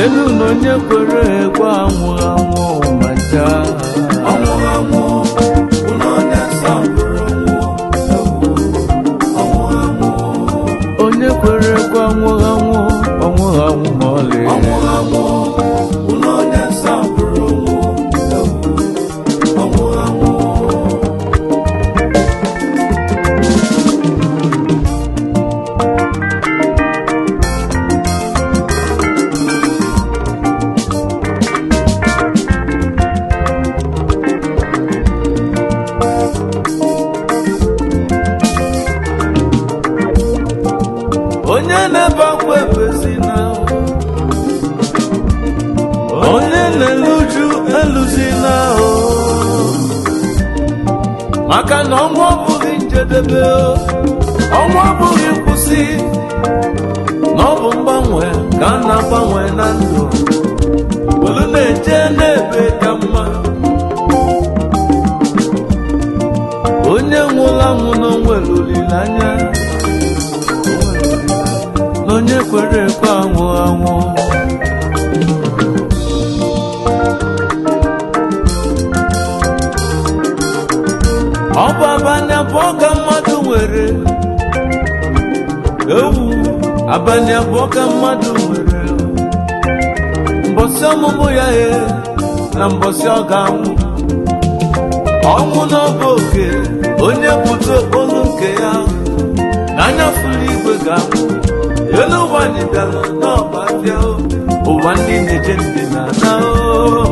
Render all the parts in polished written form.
Elu na onye kwere ekwe anwụghị anwụ ma ncha. Ọnwụ anwụ, ụlọ onye nsọ bụrụ nwụọ. Ọnwụ anwụ, Onye kwere ekwe anwụghị anwụ, ọnwụghị anwụ ma ọlị. ọnwụ anwụ, ụlọ onye nsọ bụrụ nwụọ. Ọnwụ anwụ. Onye na-ebe akwa ebezina, onye na-eluju eluzina o, maka na ọnwụ abụghị njedebe o, ọnwụ abụghị nkwụsị, na ọ bụ mgbanwe ka a na-agbanwe na ndụ, welu na-eje n'ebe ka mma. Onye nwụrụ anwụ na o nwere olileanya, na onye kwere ekwe anwụ anwụ. Ọ bụ abalị abụọ ka mmadụ nwere, ewu abalị abụọ ka mmadụ nwere, mbọsị ọmụmụ ya e na mbọsị ọ ga-anwụ. Ọnwụ na ọ bụ oke onye pụta okpolu nke ya n'anya fụrụ igwe ga-anwụ. Elu ụwa anyị bịara n'ọba afịa o, ụwa ndị na-eje ndị na-ana o.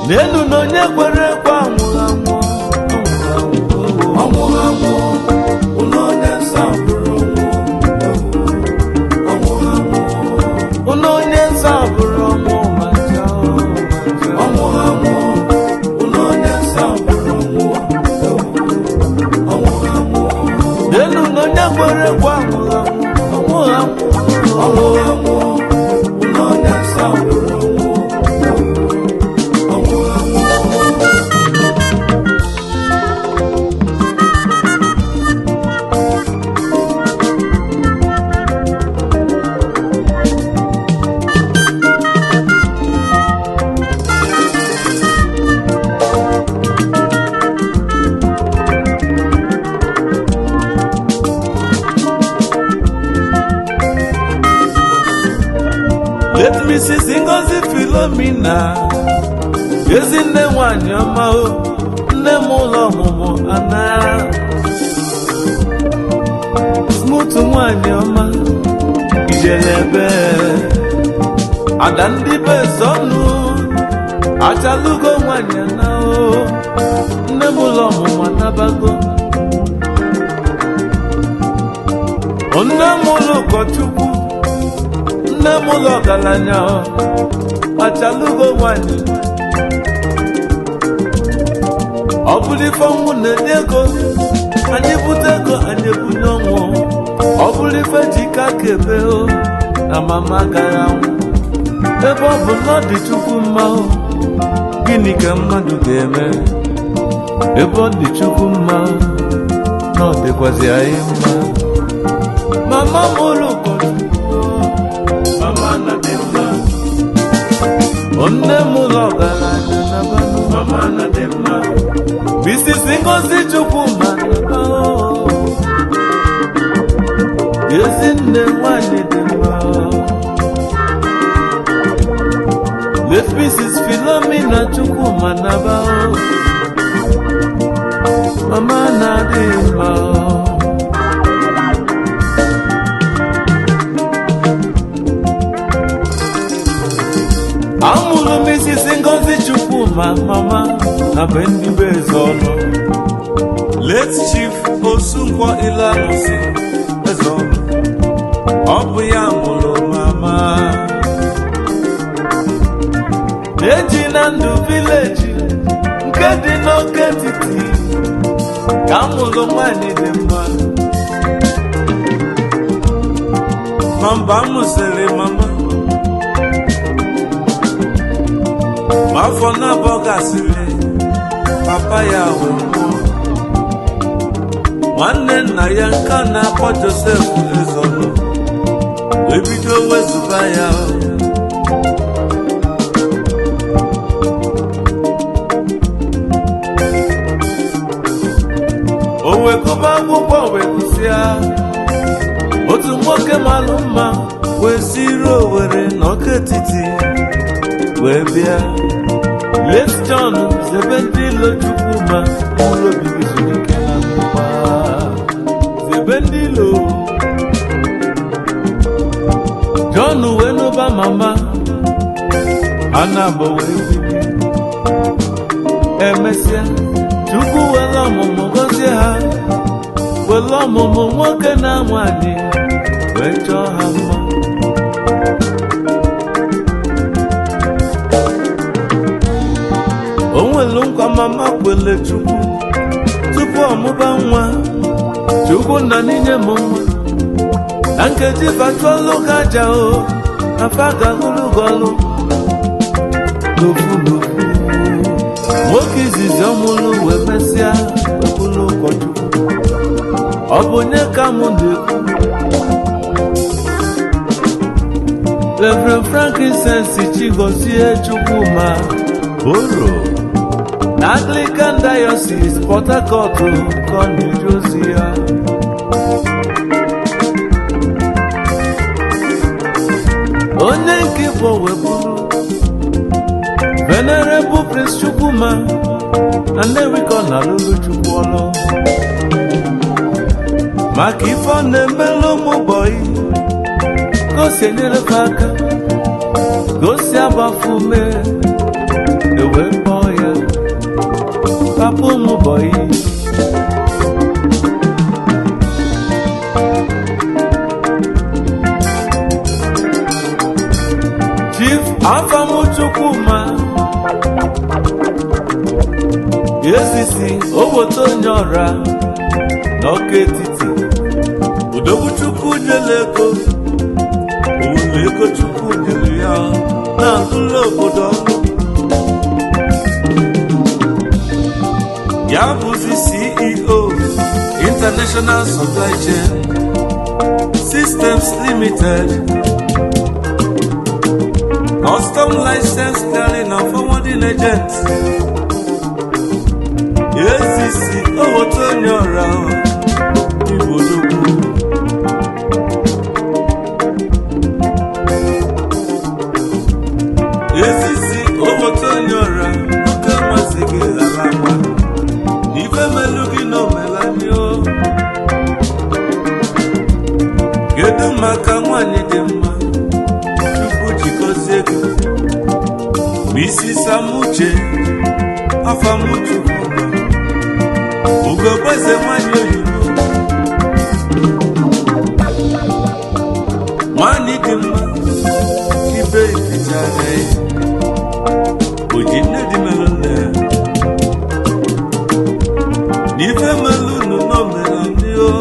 N'elu na onye kwere ekwe anwụrụ anwụ, anwụrụ anwụ o. Ọnwụ anwụ, ụlọ onye nsọ bụrụ nwụọ. Ọnwụ anwụ, Ụlọ onye nsọ bụrụ ọnwụ ma ncha o, ma ncha. ọnwụ anwụ, ụlọ onye nsọ bụrụ nwụọ. Ọnwụ anwụ, N'elu na onye kwere ekwe anwụrụ anwụ, anwụrụ anwụ o. ọnwụ anwụ, ụlọ onye nsọ bụrụ nwụọ. Ọnwụ anwụ. Let Mrs. Ngozi Philomena, ezinne nwanyị ọma o, nne m ụlọ ọmụmụ ana. Smooth nwanyị ọma, ijele ebe, ada ndị be zọnụ, achalugo nwanyị ana o, nne m ụlọ ọmụmụ anabago. Nne m ụlọ ụkọchukwu, nne m ụlọ ọgaranya ọ, achalugo nwanyị. Ọ bụrụ ife ọnwụ na-enye ego, anyị bute ego anyị ebunye ọnwụ. Ọ bụrụ ife ji ka kebe o, na mama gara anwụ. Ebe ọ bụ na ọ dị Chukwu mma o, gịnị ka mmadụ ga-eme? Ebe ọ dị Chukwu mma o, na ọ dịkwazị anyị mma. Mama m ụlọ ụkọchukwu, Mama na dị mma, nne m ụlọ ọgaranya na banụ. mama na dị mma, Mrs. Ngozi Chukwuma na o. Ezinne nwanyị dị mma. Late Mrs. Philomena Chukwuma naba o. Mama na-adị mma. Amụrụ m isisi Ngozi Chukwuma mama na be ndị be eze ọnụ. Late Chief Osunkwo Ileanusi Ezeonu, ọ bụ ya mụrụ mama. Eji na ndụ vileji nke dị n'oke etiti ka amụrụ nwanyị dị mma. Ma mgbe a mụsịrị mama, ma afọ na-abụọ gasịrị, papa ya wee nwụọ. Nwanne nna ya nke a na-akpọ Joseph Ezeonu wee bido wezụga ya. O wee gụba akwụkwọ wee gụsịa. Otu nwoke malụ mma wee siri Owerri n'ọka etiti wee bịa. Late John zebe ndị ilo Chukwuma mkpụrụ obi gị zuru ike na ndokwa. Zebe ndị ilo John wee nụba mama ana wee bili. Emesịa Chukwu were ọmụmụ gọzie ha, were ọmụmụ nwoke na nwanyị wee chọọ ha mma. O nwelu nkwa mama kwele Chukwu tupu ọmụba nwa. Chukwu nna n'inye m nwa na nkeji batụọlụ gị aja o afa ga-ahụlụ gị ọlụ n'ofu n'ofu. Nwoke izizi ọmụlụ wee mesịa wee bụrụ ụkọchukwu. Ọ bụ onye ka mụ na-ekwu? Reverend Frankincense Chigozie Chukwuma Oro na Anglican Diocese Port Harcourt ka ọ na-eje ozi ya. Onye nke Igbo wee bụrụ Venerable Prince Chukwuma na Nnewi ka ọ na-alụlụ Chukwu ọlụ maka ife ọ na-emelu ụmụ bọyị, ka o si enyere fa aka, ka o si agbafu ume, ewee kpọọ ya papa ụmụ bọyị. Chief Afamu Chukwuma esisi owoto onye ọra n'ọka etiti. Odogwu Chukwu nyere ego, owulu ego Chukwu nyere ya na-alụlụ obodo ọlụ. Ya bụzi CEO International Supply Chain Systems Limited, Custom License Clearing and Forwarding Agent. ACC owoto onye ọra Igbo odogwu. Esisi obodo onye ọra oke mmasị gị ghara akwa ife melu gị na omelani o. Kedu maka nwanyị dị mma Chukwu jikọzie gị? Mrs. Amuche Afamuchukwu Ugogbeeze nwanyị oyibo, nwanyị dị mma ibe ifichara ya oji nne dị melụ nne ya n'ife melụ unu n'omela ndị o,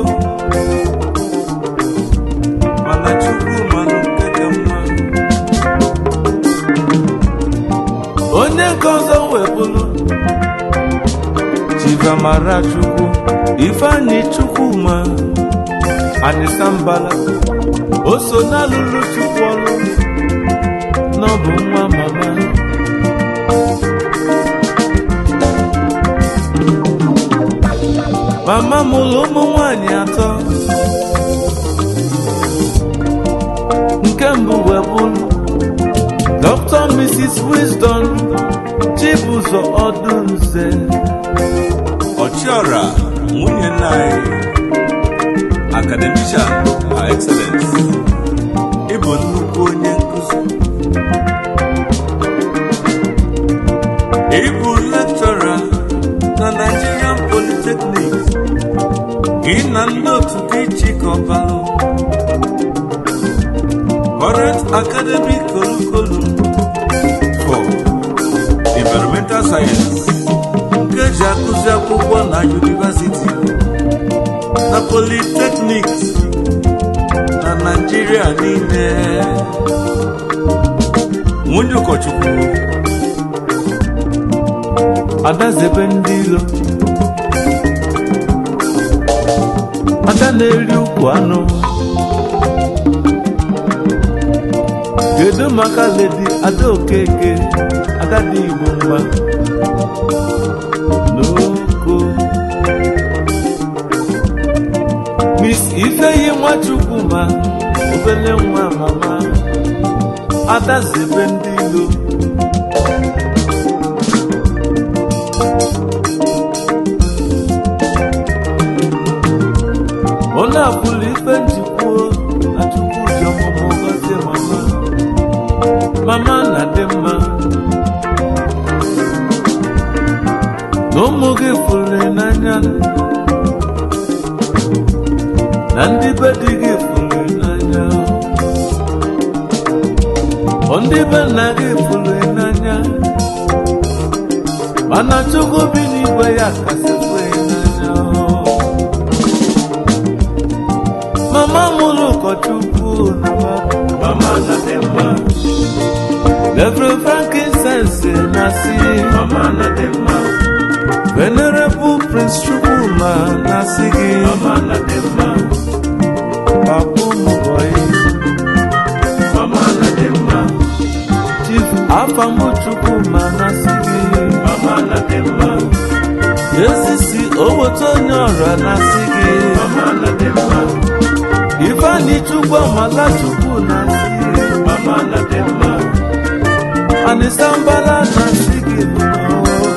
mana Chukwu manụ nke ka mma. Onye nke ọzọ wee bụrụ Chivamara Chukwu Ifeanyi Chukwuma Anisambala. O so n'alụlụ Chukwu ọlụ n'ọbụ nwa mama. Mama mụrụ ụmụ nwanyị atọ. Nke mbụ wee bụrụ Dr. Mrs. Wisdom Chibuzo Odunze. Ọchị Ọchịọra, nwunye nna anyị, academician par excellence, ịbụ nnukwu onye nkụzi, ịbụ lecturer na Nigerian Polytechnic. Gị na ndị otu gị chịkọbalụ current academic curriculum for environmental science nke eji akụzi akwụkwọ na university na polytechnics na Nigeria niile. Nwunye ụkọchukwu. Ada zebe ndị ilo, ada na-eri ukwu anụ. Kedu maka Lady Ada Okeke, ada dị Igbo mma n'oko? Miss Ifeyi Nwachukwu, ma obele nwa mama, ada zebe ndị ilo. Ọ na-abụla ife njikwuo na Chukwu ji ọmụmụ gọzie mama. Mama na-adị mma na ụmụ gị fụrụ n'anya, na ndị be di gị fụrụ n'anya, ọ ndị be nna gị fụrụ n'anya, mana Chukwu bi n'igwe ya kasị fụ n'anya. Mama mụrụ ụkọchukwu na Mama na-adị mma. Reverend Frankincense na-asị. Mama na-adị mma. Venerable Prince Chukwuma na-asị gị. Mama na-adị mma. Papa ụmụbọyị. Mama na-adị mma. Chief Afamu Chukwuma na-asị gị. Mama na-adị mma. Ezisi Owoto onye ọra na-asị gị. Mama na-adị mma. Ifeanyi Chukwu Amala Chukwu na-asị gị. Mama na-adị mma. Anisambala na-asị gị.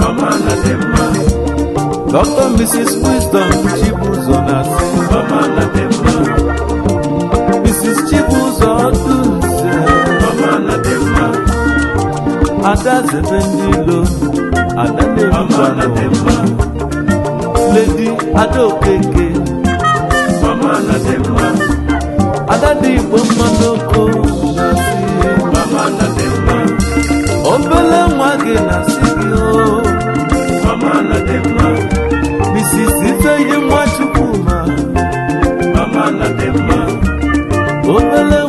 Mama na-adị mma. Dr. Mrs. Wisdom Chibuzo na-asị. Mama na-adị mma. Mrs. Chibuzo Odunze. Mama na-adị mma. Ada zebe ndị ilo, ada Mama na-adị na-erukwanụ. mma. Lady Ada Okeke. Mama na-adị mma. Ada dị Igbo mma n'oko na-asị. Mama na-adị mma. Obele nwa gị na-asị gị o. Mama na-adị mma. Mrs. Ifeyi Nwachukwuma. Mama na-adị mma. Obele